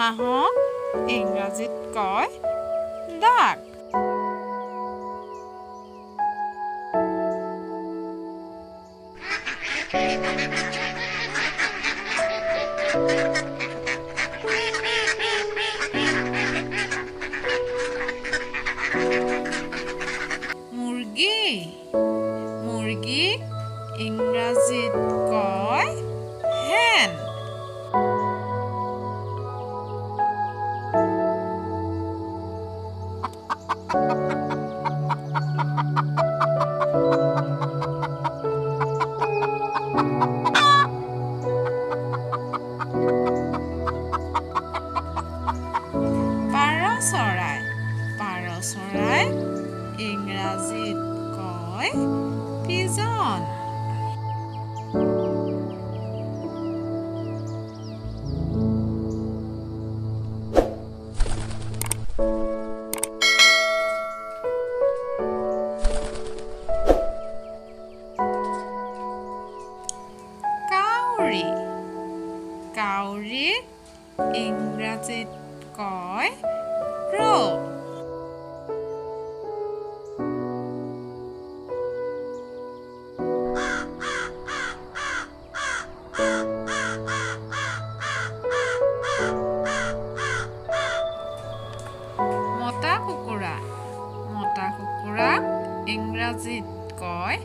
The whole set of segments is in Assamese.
হাঁহক ইংৰাজীত কয় ডাক। মুৰ্গী, মুৰ্গীক ইংৰাজীত কয় হেন। পাৰ চৰাই, পাৰ চৰাই ইংৰাজীত কয় পিজন। কাউৰী, কাউৰীক ইংৰাজীত কয় ক্ৰ'। মতা কুকুৰা, মতা কুকুৰাক ইংৰাজীত কয়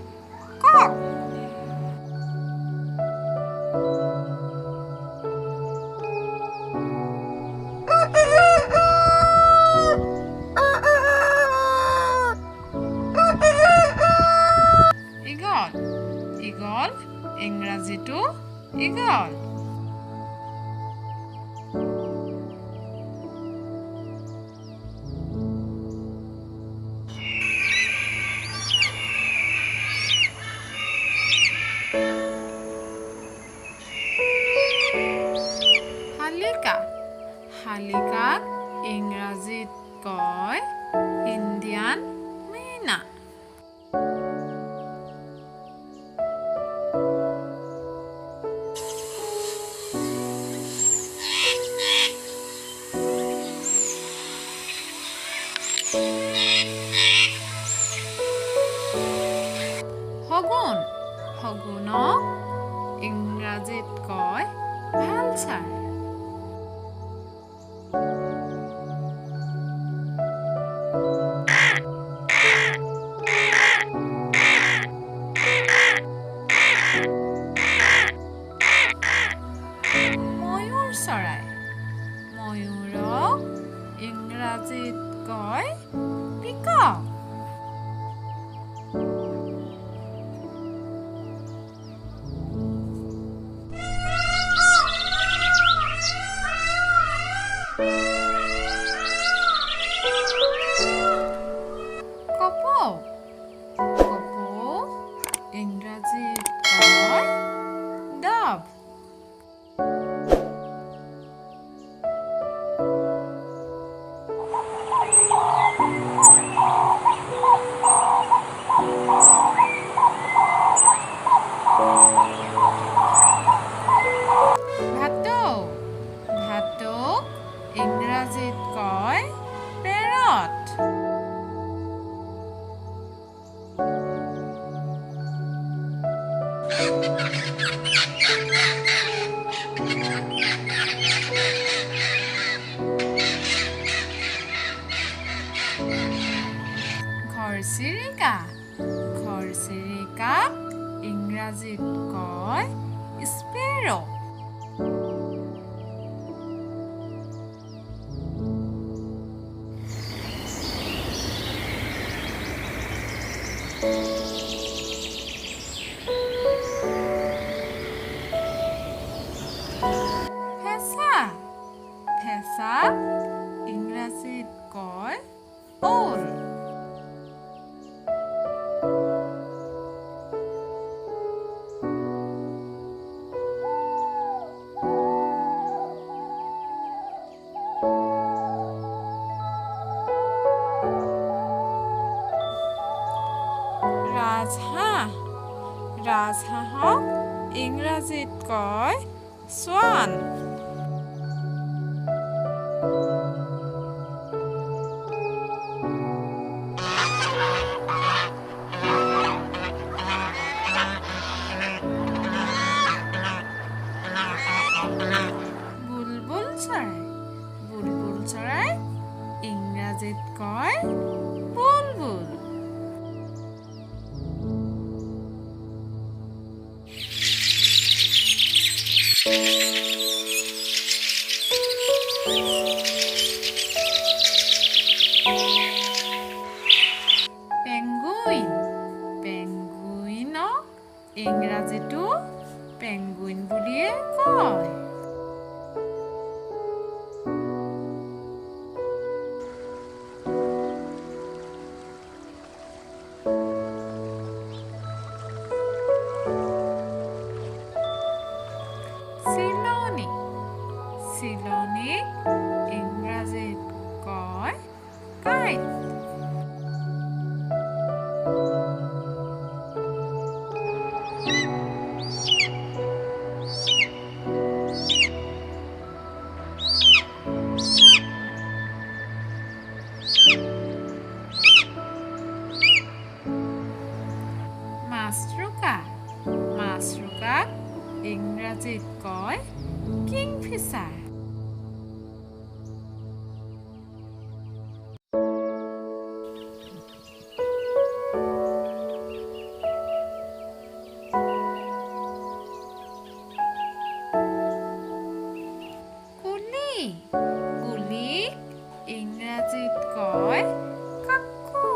কক। ঈগল, ঈগল ইংৰাজীতো ঈগল। শালিকা, শালিকাক ইংৰাজীত কয় ইণ্ডিয়ান মীনা। শগুন, শগুনক ইংৰাজীত কয় ভালচাৰ। ময়ূৰ চৰাই, ময়ূৰক ইংৰাজীত কয় পিকক। কপৌ, কপৌ ইংৰাজীত কয় ডভ। ভাটৌ, ভাটৌক ইংৰাজীত কয় পেৰট। ঘৰচিৰিকা, ঘৰচিৰিকাক ইংৰাজীত কয় স্পেৰ'। ফেঁচা, ফেঁচাক ইংৰাজীত কয় ঔল। ৰাজহাঁহ, ৰাজহাঁহক ইংৰাজীত কয় সোৱান। পেংগুইন, পেংগুইনক ইংৰাজীতো পেংগুইন বুলিয়ে কয়। চিলনী, চিলনীক ইংৰাজীত কয় কাইট। মাছৰোকা, মাছৰোকাক ইংৰাজীত কয় কিংফিচাৰ। কুলি, কুলিক ইংৰাজীত কয় কাকু।